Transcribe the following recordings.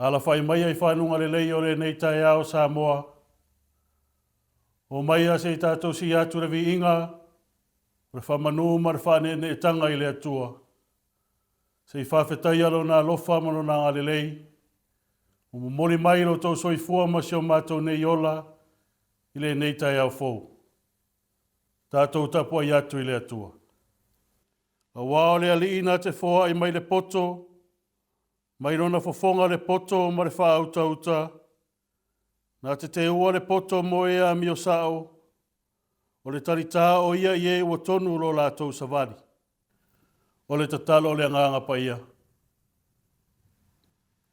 Alafai maia i fanuga lelei o lenei taeao Samoa. O maia se i tatou sii atu le viiga o le faamanu ma le faaneeneetanga i le Atua. Se i faafetaia Lona alofa ma Lona agalelei ua momoli mai lo outou soifua ma si o matou nei ola i lenei taeao fou. Tatou tapuai atu i le Atua. Aua o le Alii na te foai mai le poto, mai lona fofoga le poto ma le faautauta, na te teua le poto mo e amio sao, o le talitā o ia i e ua tonu lo latou savali. O le tatalo o le Agaga Paia.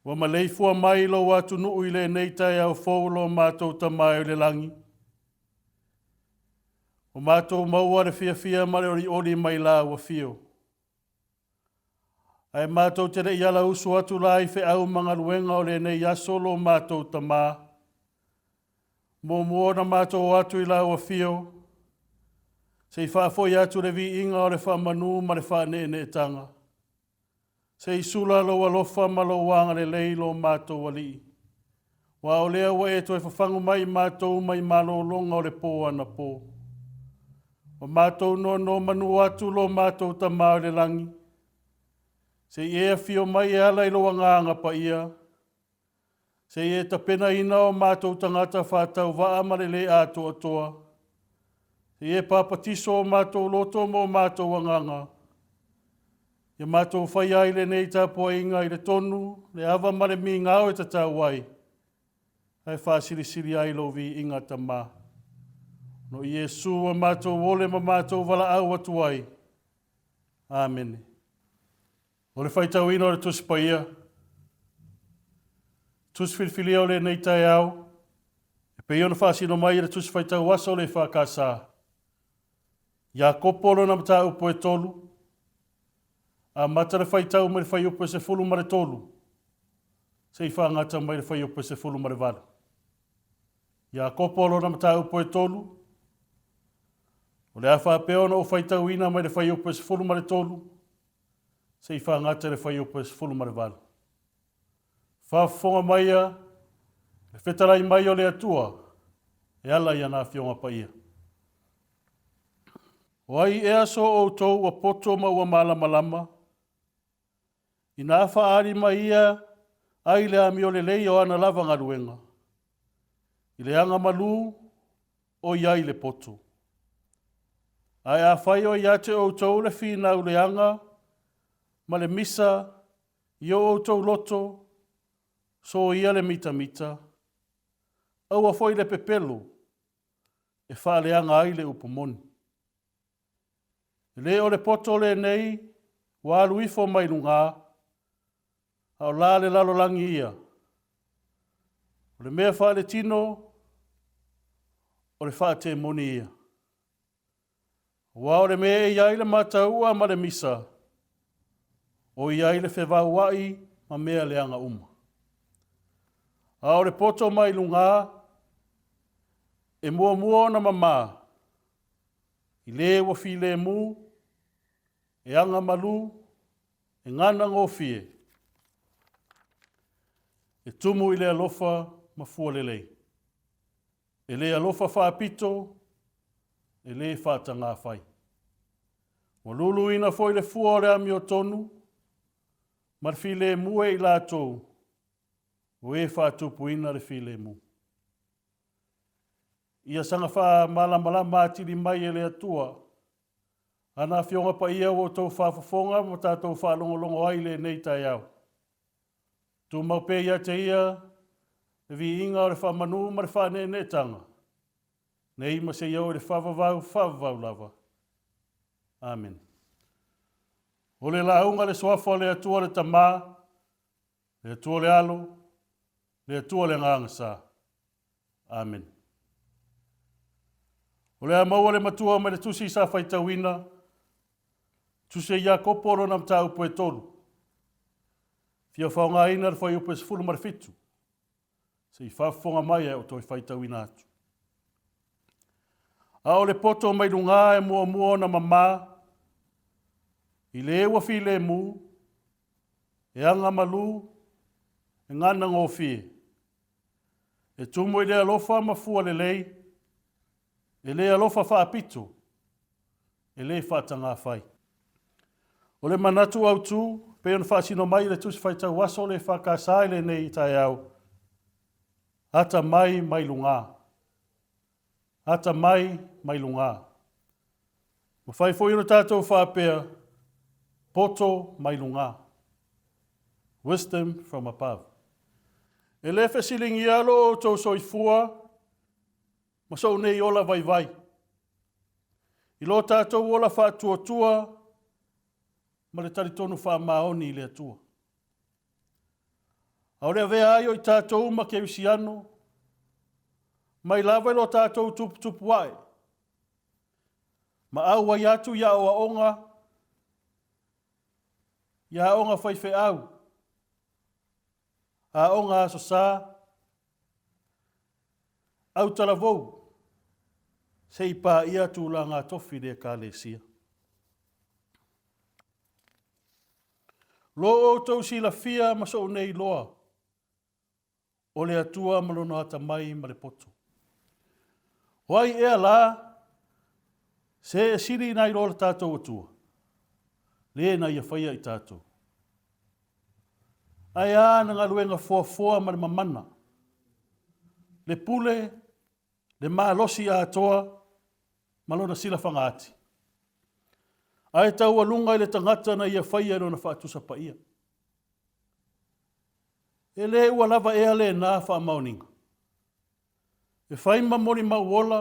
Ua maleifua mai lou atunuu i lenei taeao fou lo matou Tama e o i le lagi. Ua matou maua le fiafia ma le olioli mai lau afio. Ae matou te le i alausu atu la i feau ma galuega o lenei aso lo matou Tama. Muamua ona matou o atu i lau afio, se i faafoi atu le viiga o le faamanu ma le faaneeneetanga. Se i sula lou alofa ma lou agalelei lo matou Alii, aua o lea ua e toe fafagu mai i matou mai malologa o le po anapo. Ua matou nonomanu atu lo matou Tama o le lagi, se i e afio mai e ala i lou Agaga Paia, se i e tapenaina o matou tagata faatauvaa ma le lē atoatoa, se i e papatiso o matou loto ma o matou agaga, ia matou faia ai lenei tapuaiga i le tonu, le ava ma le migao e tatau ai, ae faasilisili ai lou viiga Tama. No Iesu ua matou ole ma matou valaau atu ai. Amene. O le faitauina o le Tusi Paia, Tusi Filifilia o lenei taeao, e pei ona faasino mai e le Tusi Faitau Aso o le EFKS. Iakopo lona mataupu e tolu, amata le faitau mai le fuaiupu e 13, seia faagata mai le fuaiupu e 18. Iakopo lona mataupu e tolu, o le a faapea ona ou faitauina mai le fuaiupu e 13, se i faagata i le fuaiupu e 18. Faafofoga maia le fetalai mai o le Atua e ala i ana Afioga Paia. O ai ea so outou ua poto ma ua malamalama, inā faaali mai ia ai le amio lelei o ana lava galuega, i le aga malū o i ai le poto. Ae afai o ia te outou le finau leaga ma le misa i o outou loto, soia le mitamita, aua foi le pepelo e faaleaga ai le upu moni. E le o le poto lenei ua alu ifo mai lugā, a o la le lalolagi ia. O le mea faaletino, o le faatemoni ia. Aua o le mea e i ai le mataua ma le misa, o i ai le fevaua'i ma mea leaga uma. A o le poto mai lugā, e muamua ona mamā, i le ua filemu, e agamalu, e gana gofie, e tumu i le alofa ma fua lelei. E le alofa faapito, e le faatagafai. Ua luluina foi le fua o le amiotonu ma le filemu e i latou o e faatupuina le filemu. Ia saga faamalamalama atili mai e le Atua Ana Afioga Paia ua outou faafofoga ma tatou faalogologo ai i lenei taeao. Tumau pea ia te Ia le viiga o le faamanu ma le faaneeneetanga, nei ma seia oo i le faavavau, faavavau lava. Amene. O le lauga le Suafa o le Atua le Tama, Le Atua le Alo, le Atua le Agaga Sa. Amene. O le a maua le matua mai le tusi sa faitauina, tusi a Iakopo lona mataupu e tolu. Fia faogaina le fuaiupu e 17. Se i faafofoga mai ae ou toe faitauina atu. A o le poto mai lugā e muamua ona mamā, i le ua filemu, e agamalu, e ganagofie, e tumu i le alofa ma fua lelei, e le alofa faapito, e le faatagafai. O le manatu autu, pei ona faasino mai i le Tusi Faitau Aso o le EFKS i lenei taeao, ata mai mai lugā. Ata mai mai lugā. Mafai foi ona tatou faapea, poto mai lugā. Wisdom from above. E le fesiligia lo outou soifua ma sou nei ola vaivai. I lo tatou ola faatuatua ma le talitonu faamaoni i le Atua. A o le avea ai o i tatou ma kerisiano, mai lava i lo tatou tuputupu ae, ma auai atu i aoaoga, i aoga faifeau, aoga Aso Sa, autalavou, se i paia tulaga tofi i le Ekalesia. Lo outou silafia ma sou nei iloa, o le Atua ma lona atamai ma le poto. O ai ea la, se e sili nai lo le tatou Atua, le na ia faia i tatou. Ae a na galuega foafoa ma le mamana, le pule, le malosi atoa ma lona silafaga ati. Ae taualuga i le tagata na ia faia i lona faatusa paia. E le ua lava ea lena faamaoniga. E fai ma molimau ola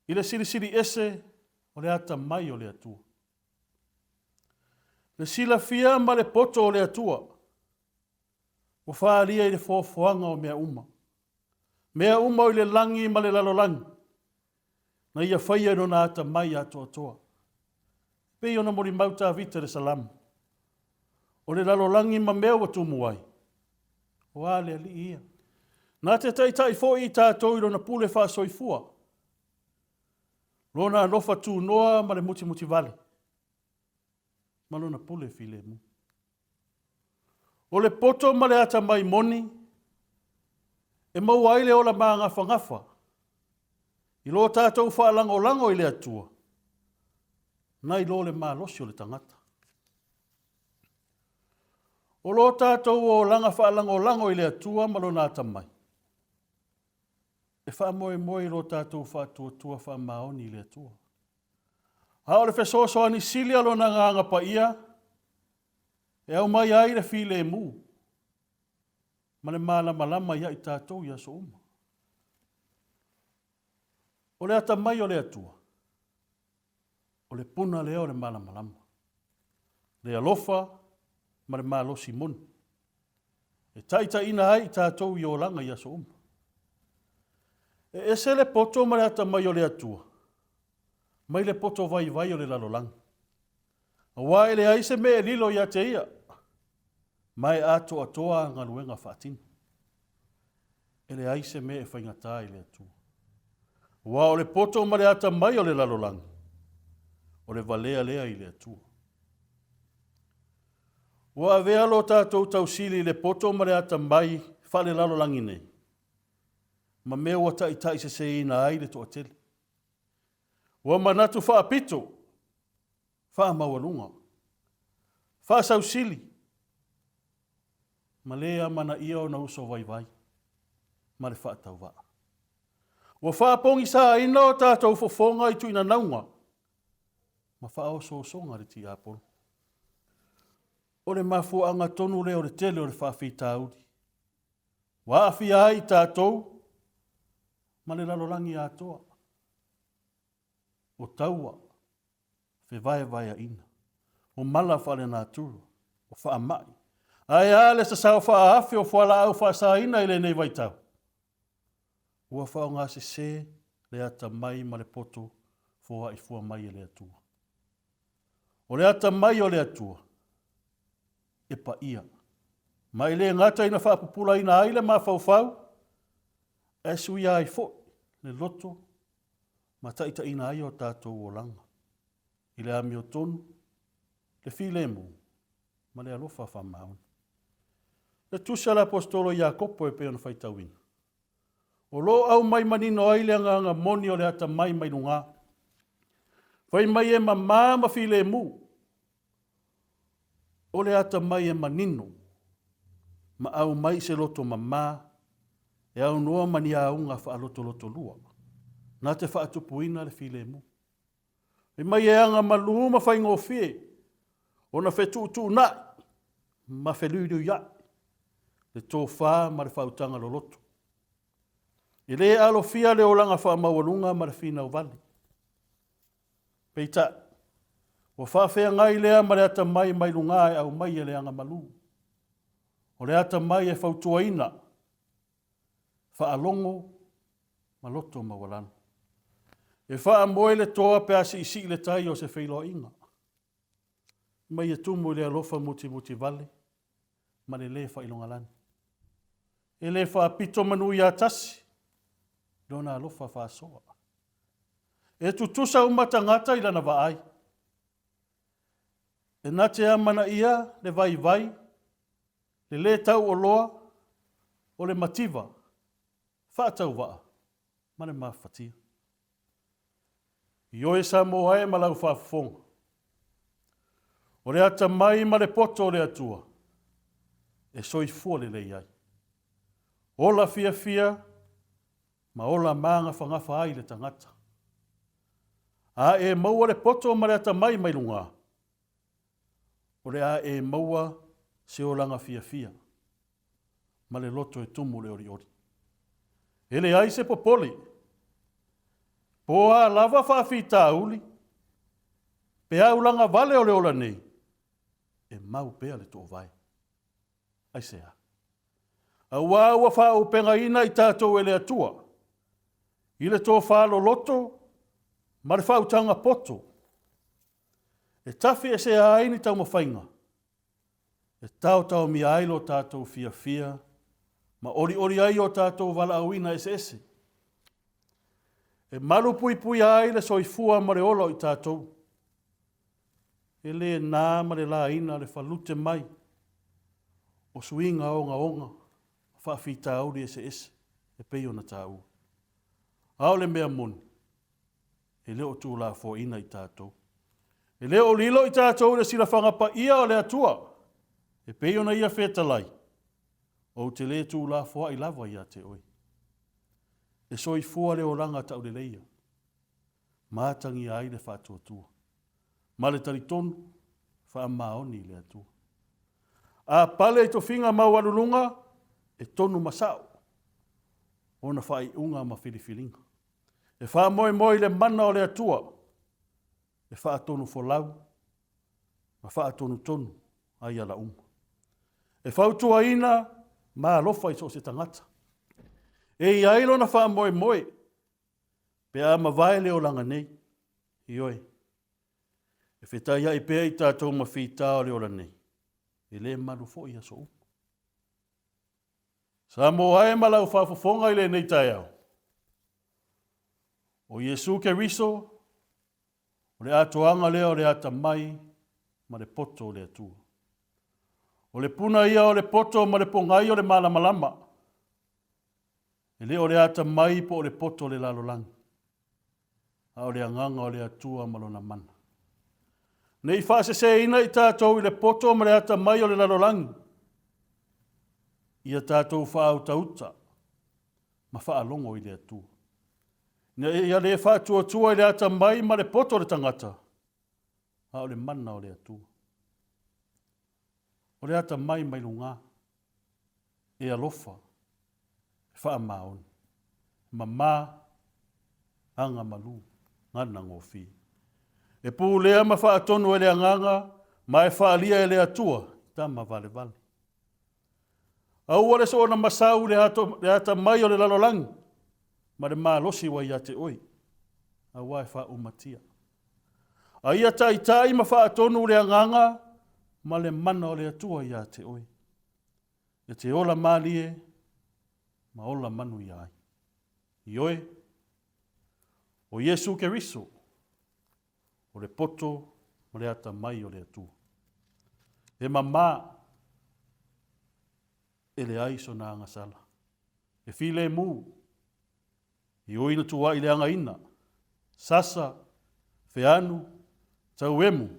i le silisili ese o le atamai o le Atua. Le silafia ma le poto o le Atua ua faaalia i le foafoaga o mea uma. Mea uma o i le lagi ma le lalolagi, na ia faia i lona atamai atoatoa. E pei ona molimau Tavita i le Salamo, o le lalolagi ma mea ua tumu ai, o a le Alii ia. Na te taitai foi i tatou i lona pule faasoifua, lona alofa tunoa ma le mutimutivale, ma lona pule filemu. O le poto ma le atamai moni e maua ai le ola magafagafa i lo tatou faalagolago i le Atua, nai lo le malosi o le tagata. O lo tatou olaga faalagolago i le Atua ma lona atamai, e faamoemoe i lo tatou faatuatua faamaoni i le Atua. A o le fesoasoani sili a lona Agaga Paia e aumai ai le filemu ma le malamalama ia i tatou i aso uma. O le atamai o le Atua, o le puna lea o le malamalama, le alofa ma le malosi moni, e taitaiina ai i tatou i olaga i aso uma. E ese le poto ma le atamai o le Atua, mai le poto vaivai o le lalolagi. Aua e leai se mea e lilo ia te ia, ma e atoatoa a galuega faatino. E leai se mea e faigata i le Atua. Aua o le poto ma le atamai o le lalolagi, o le valea lea i le Atua. Ua avea lo tatou tausili i le poto ma le atamai faalelalolagi nei, ma mea ua taitaiseseina ai le toatele. Ua manatu faapito, faamaualuga, faasausili, ma le amanaia ona uso vaivai ma le faatauvaa. Ua faapogisaina o tatou fofoga i tuinanauga ma faaosoosoga le tiapolo. O le mafuaaga tonu lea o le tele o le faafitauli ua aafia ai i tatou ma le lalolagi atoa. O taua, fevaevaeaina, o mala faalenatura, o faamai. Ae a le sasao faaafe o fualaau faasaina i lenei vaitau? Ua faaaogasese le atamai ma le poto foai fua mai e le Atua. O le atamai o le Atua, e paia, ma e le gata ina faapupulaina ai le mafaufau, ae suia ai foi le loto ma taitaiina ai o tatou olaga i le amiotonu, le filemu ma le alofa faamaoni. Le tusi a le Aposetolo Iakopo e pei ona faitauina, o lo o aumai manino ai le agaga moni o le atamai mai lugā. Fai mai e mamā ma filemu, o le atamai e manino ma aumai i se loto mamā e aunoa ma ni auga faalotolotolua na te faatupuina le filemu. Fai mai e aga malū ma faigofie ona fetuutuunai ma feluiluiai le tofa ma le faautaga loloto. E le alofia le olaga faamaualuga ma le finau vale. Peitai, ua faafeagai lea ma le atamai mai lugā e aumai e le agamalu. O le atamai e fautuaina, faalogo ma loto maualalo. E faamoe le toa pe a siisii le tai o se feiloaiga. Mai e tumu i le alofa mutimutivale ma le lē faailogalanu. E le faapito manu ia tasi lona alofa faasoa. E tutusa uma tagata i lana vaai. E na te amanaia le vaivai, le lē tauoloa, o le mativa, faatauvaa ma le mafatia. Ioe Samoa e ma lau faafofoga, o le atamai ma le poto o le Atua e soifua lelei ai. Ola fiafia ma ola magafagafa ai le tagata. A e maua le poto ma le atamai mai lugā, o le a e maua se olaga fiafia ma le loto e tumu le olioli. E leai se popole, po a lava faafitauli, pe aulaga vale o le ola nei, e mau pea le toovae. Aisea? Auā ua faaaupegaina i tatou e le Atua i le tofa loloto ma le faautaga poto e tafiesea ai ni taumafaiga e taotaomia ai lo tatou fiafia ma olioli ai o tatou valaauina eseese e malupuipuia ai le soifua ma le ola o i tatou. E le nā ma le laina le falute mai o suiga ogaoga ma faafitauli eseese e pei ona taua. A o le mea moni, e le o tuulafoaiina i tatou. E le o lilo i tatou i le silafaga paia o le Atua, e pei ona Ia fetalai, Ou te le tuulafoai lava ia te oe. E soifua le olaga tauleleia, ma atagia ai le faatuatua, ma le talitonu faamaoni i le Atua. A pale i tofiga maualuluga, e tonu ma sao ona faaiuga ma filifiliga. E faamoemoe i le mana o le Atua e faatonufolau ma faatonutonu ai ala uma. E fautuaina ma alofa i so o se tagata. E i ai lona faamoemoe pe a mavae le olaga nei. Ioe, e fetaiai pea i tatou ma fita o le ola nei, e le malu foi aso uma. Samoa e ma lau faafofoga i lenei taeao, o Iesu Keriso, o le atoaga lea o le atamai ma le poto o le Atua. O le puna ia o le poto ma le pogai o le malamalama. E le o le atamai po o le poto o le lalolagi, a o le agaga o le Atua ma lona mana. Ne i faaseseina i tatou i le poto ma le atamai o le lalolagi, ia tatou faautauta ma faalogo i le Atua. Ina ia le faatuatua i le atamai ma le poto o le tagata, a o le mana o le Atua. O le atamai mai lugā, e alofa, e faamaoni, e mamā, aga malū, gana gofie. E pulea ma faatonu e le Agaga ma e faaalia e le Atua i tama valevale. Aua le soona masau le, ato, le atamai o le lalolagi ma le malosi ua ia te oe, auā e faaumatia. A ia taitai ma faatonu le agaga ma le mana o le Atua ia te oe, e te ola malie ma ola manuia ai. Ioe, o Iesu Keriso, o le poto ma le atamai o le Atua. E mamā, e leai sona agasala. E filemu, i ui na tuuai leagaina, sasa, feanu, tauemu,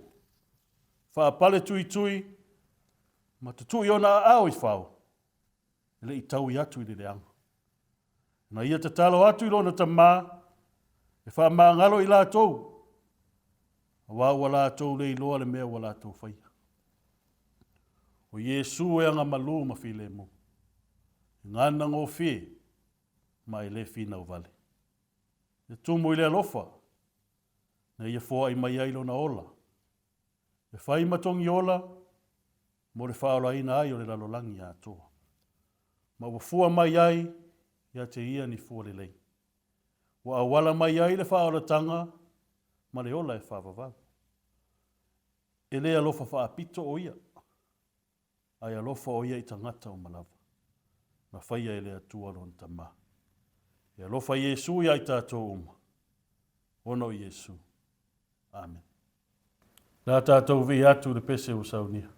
faapale tuitui, ma tutui ona aao i fao, e le i taui atu i le leaga. Na ia tatalo atu i lona tamā, e faamagalo i latou, auā ua latou le iloa le mea ua latou faia. O Iesu e agamalu ma filemu, e gana gofie ma e le finau vale. E tumu i le alofa, na ia foai mai ai lona ola, e fai ma togi ola mo le faaolaina ai o le lalolagi atoa. Ma ua fua mai ai ia te ia ni fua lelei. Ua auala mai ai le faaolataga ma le ola e faavavau. E le alofa faapito o ia, ae alofa o ia i tagata uma lava. Na faia e le Atua lona Tama. E alofa Iesu ia i tatou uma, ona o Iesu. Amen. La tatou vii atu i le pese ua saunia.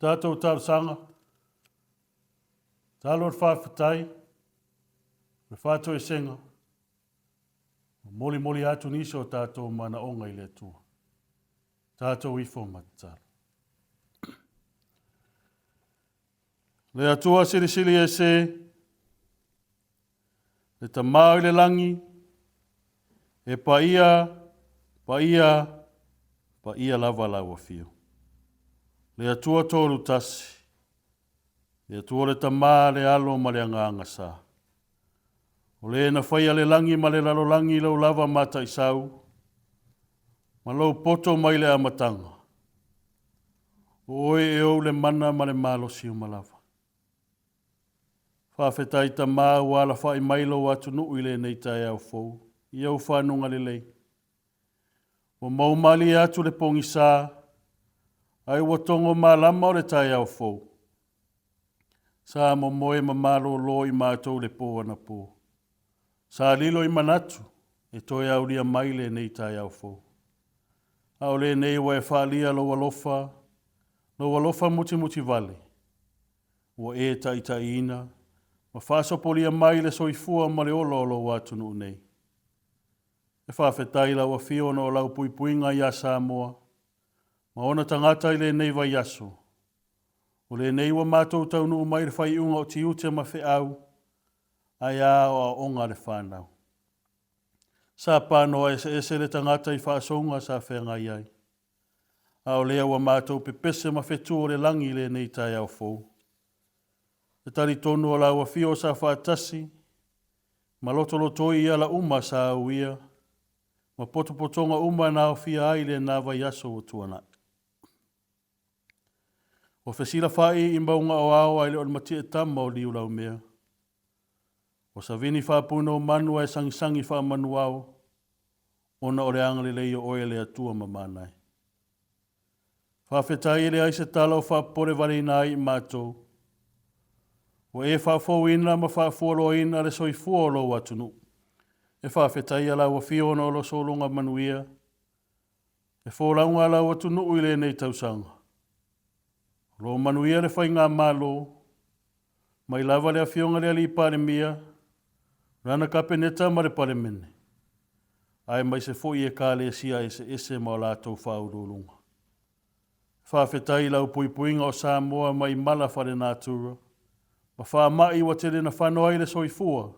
Tatou talosaga, talo le faafetai, le faatoesega, molimoli atu nisi o tatou manaoga i le Atua. Tatou ifo ma tatalo. Le Atua silisili ese, le Tama i le lagi, e paia, paia, paia lava lau afio. Le Atua tolu tasi, le Atua le Tama, le Alo ma le Agaga Sa. O le na faia le lagi ma le lalolagi i lou lava mataisau, ma lou poto mai le amataga. O oe e ou le mana ma le malosi uma lava. Faafetai Tama ua alafai mai lou atunuu i lenei taeao fou, i ou fanuga lelei. Ua maumalie atu le pogisa, ae ua togo malama o le taeao fou. Sa momoe ma malolo i matou le pō anapo. Sa lilo i manatu e toe aulia mai lenei taeao fou. A o lenei ua e faalia lou alofa, lou alofa mutimutivale, ua e taitaiina ma faasopolia mai le soifua ma le ola o lou atunuu nei. E faafetai lau afio ona o lau puipuiga iā Samoa ma ona tagata i lenei vaiaso. O lenei ua matou taunuu mai i le faaiuga o tiute ma feau, ae a aoaoga a le fanau. Sa panoa eseese le tagata i faasouga sa feagai ai. A o lea ua matou pepese ma fetu o le lagi i lenei taeao fou. E talitonu o lau afio sa faatasi ma lotolotoi i ala uma sa auia ma potopotoga uma na aofia ai lena vaiaso ua tuanai. Ua fesilafa'i i mauga o ao ae le o le mati'etama o liulaumea. Ua savini faapunaomanu ae sagisagi faamanuao ona o le agalelei o oe le Atua mamana e. Faafetai e leai se tala o faapopolevaleina ai i matou. Ua e faafouina ma faafualoaina le soifua o lou atunuu. E faafetaia lau afio ona o lo sologa manuia e folauga a lau atunuu i lenei tausaga. O lo o manuia le faigamalo, mai lava le Afioga i le Alii Palemia, lana Kapeneta ma le Palemene, aemaise foi Ekalesia eseese ma o latou faauluuluga. Faafetai i lau puipuiga o Samoa mai mala faalenatura ma faama'i ua tele na fano ai le soifua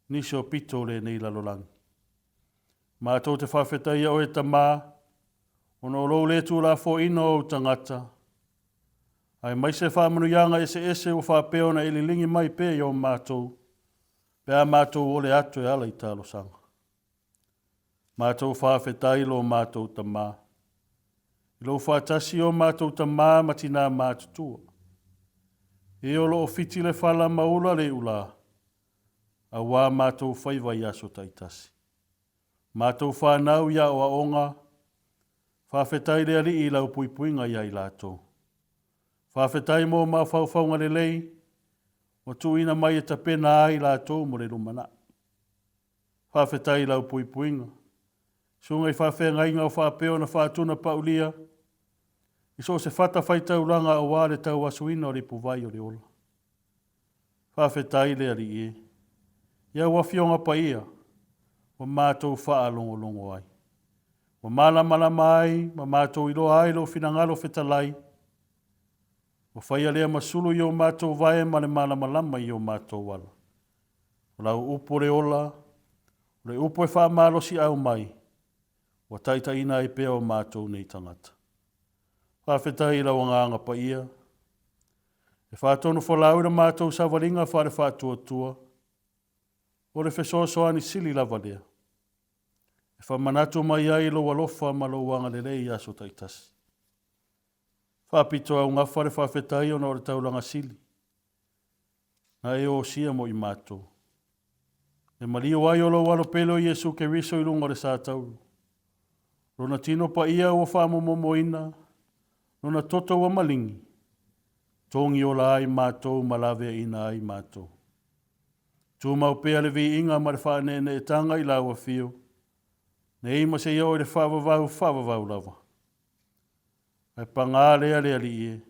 nisi o pito o lenei lalolagi. Matou te faafetaia oe Tama, ona o lou le tuulafoaiina o ou tagata, aemaise faamanuiaga eseese ua faapea ona e liligi mai pea i o matou, pe a matou ole atu e ala i talosaga. Matou faafetai lo matou Tama, i lou faatasi o matou tama ma tinā matutua, e o lo o fiti le fala ma ula le iulā, auā matou faiva i aso taitasi. Matou fanau i aoaoga, faafetai le Alii i lau puipuiga iā i latou. Faafetai mo mafaufauga lelei ua tuuina mai e tapena ai latou mo le lumanai. Faafetai i lau puipuiga. Susuga i faafeagaiga o faapea ona faatuna paulia i so o se fatafaitaulaga auā le tauasuina o le ipuvai o le ola. Faafetai le Alii e, i au Afioga Paia ua matou faalogologo ai, ua malamalama ai ma matou iloa ai lou finagalo fetalai, ua faia lea ma sulu i o matou vae ma le malamalama i o matou ala. O lau upu o le ola, o le upu e faamalosiau mai, ua taitaiina ai pea o matou nei tagata. Faafetai i lau Agaga Paia, e faatonufolau i le matou savaliga faale-faatuatua, o le fesoasoani sili lava lea, e faamanatu mai ai lou alofa ma lou agalelei i aso taitasi. Faapitoaugafa le faafetai ona o le taulaga sili na e osia mo i matou. E maliu ai o lou alo pele o Iesu Keriso i luga o le satauro. Lona tino paia ua faamomomoina, lona toto ua maligi, togi ola ai matou ma laveaiina ai matou. Tumau pea le viiga ma le faaneeneetanga i lau afio, nei ma seia oo i le faavavau faavavau lava. Ae paga lea le Alii e.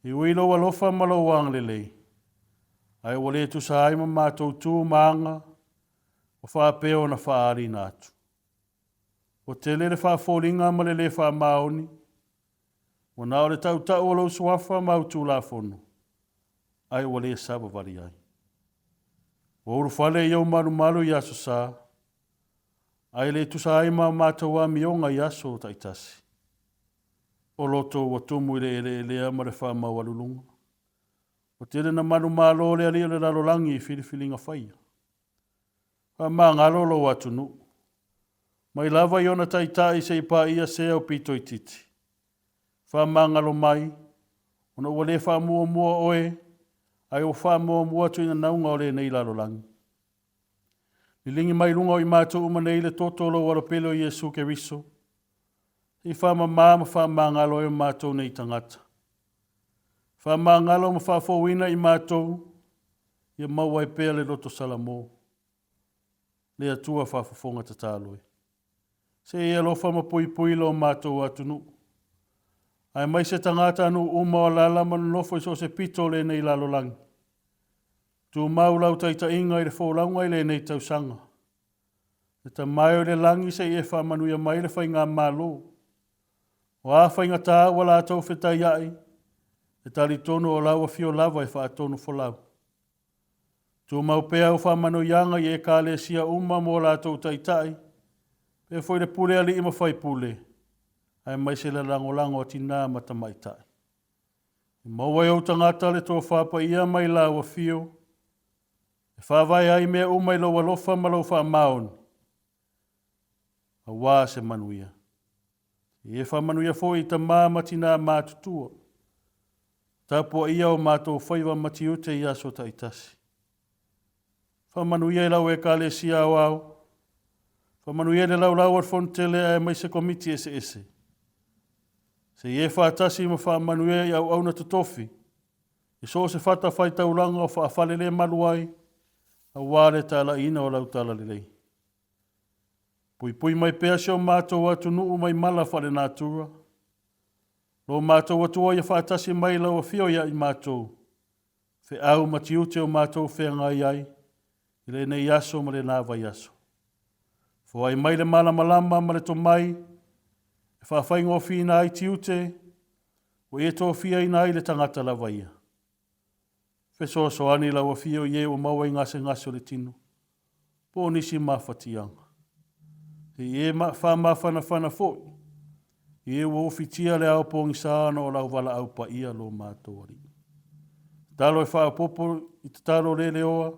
E ui i lou alofa ma lou agalelei, ae ua le tusa ai ma matou tu ma aga ua faapea ona faaaliina atu. Ua tele le faafoliga ma le le faamaoni, ua na o le tautau o lou suafa ma au Tulafono, ae ua le savavali ai. Ua ulufale i ou malumalu i Aso Sa, ae le tusa ai ma matou amioga i aso taitasi. O loto ua tumu i le eleelea ma le faamaualuluga. Ua tele na manumalo le alii o le lalolagi i filifiliga faia. Faamagalo lou atunuu. Mai lava i ona taitai se i paia se aupito itiiti. Faamagalo mai, ona ua le faamuamua oe, ae ua faamuamua atu i nanauga o lenei lalolagi. Liligi mai luga o i matou uma nei le toto o lou Alopele o Iesu Keriso, se i faamama ma faamagalo ai o matou nei tagata. Faamagalo ma faafouina i matou, ia maua ai pea le loto salamo. Le Atua faafofoga tatalo e. Se i alofa ma puipui lo matou atunuu. Aemaise tagatanuu uma o alaala ma nonofo i so o se pito o lenei lalolagi. Tumau lau taitaiga i le folauga i lenei tausaga. Le Tama e o i le lagi se i e faamanuia mai le faigamalo. O a faigata ua latou fetaiai, e talitonu o lau afio lava e faatonufolau. Tumau pea au faamanuiaga i Ekalesia uma mo latou taitai, pea foi le pule alii ma faipule, aemaise le lagolago a tinā ma tamaitai. E maua e ou tagata le tofa paia mai lau afio, e faavae ai mea uma i lou alofa ma lou faamaoni, aua se manuia. E faamanuia foi i tama ma tinā matutua, tapuaia o matou faiva ma tiute i aso taitasi. Faamanuia i lau Ekalesia aoao, faamanuia i le laulau o le Fonotele aemaise komiti eseese. Se i e faatasi ma faamanuia i auauna totofi, i so o se fatafaitaulaga o faafalelemalu ai, aua le talaiina o lau talalelei. Puipui mai pea si o matou atunuu mai mala faalenatura. Lo matou Atua ia faatasi mai lau afio ia i matou, feau ma tiute o matou feagai ai i lenei aso ma lena vaiaso. Foai mai le malamalama ma le tomai e faafaigofieina ai tiute ua e tofiaina ai le tagata lava ia. Fesoasoani lau afio i e ua maua i gasegase o le tino, po o nisi mafatiaga. Se i e faamafanafana foi i e ua ufitia le ao pogisa ona o lau valaau paia lo matou Alii. Tatalo e faaopoopo i tatalo leleoa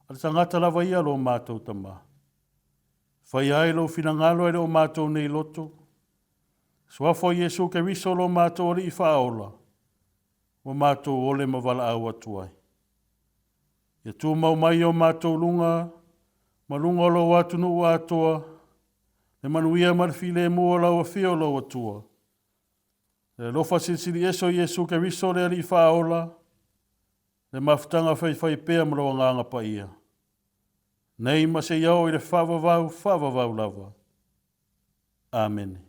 a le tagata lava ia lo matou Tama. Faia ai lou finagalo e le o matou nei loto. Suafa o Iesu Keriso lo matou Alii faaola, ua matou ole ma valaau atu ai. Ia tumau mai o matou luga ma luga o lou atunuu atoa, le manuia ma le filemu o lau afio o lou Atua. Le alofa silisili ese o Iesu Keriso le Alii faaola, le mafutaga faifaipea ma lou Agaga Paia, nei ma seia oo i le faavavau, faavavau lava. Amene.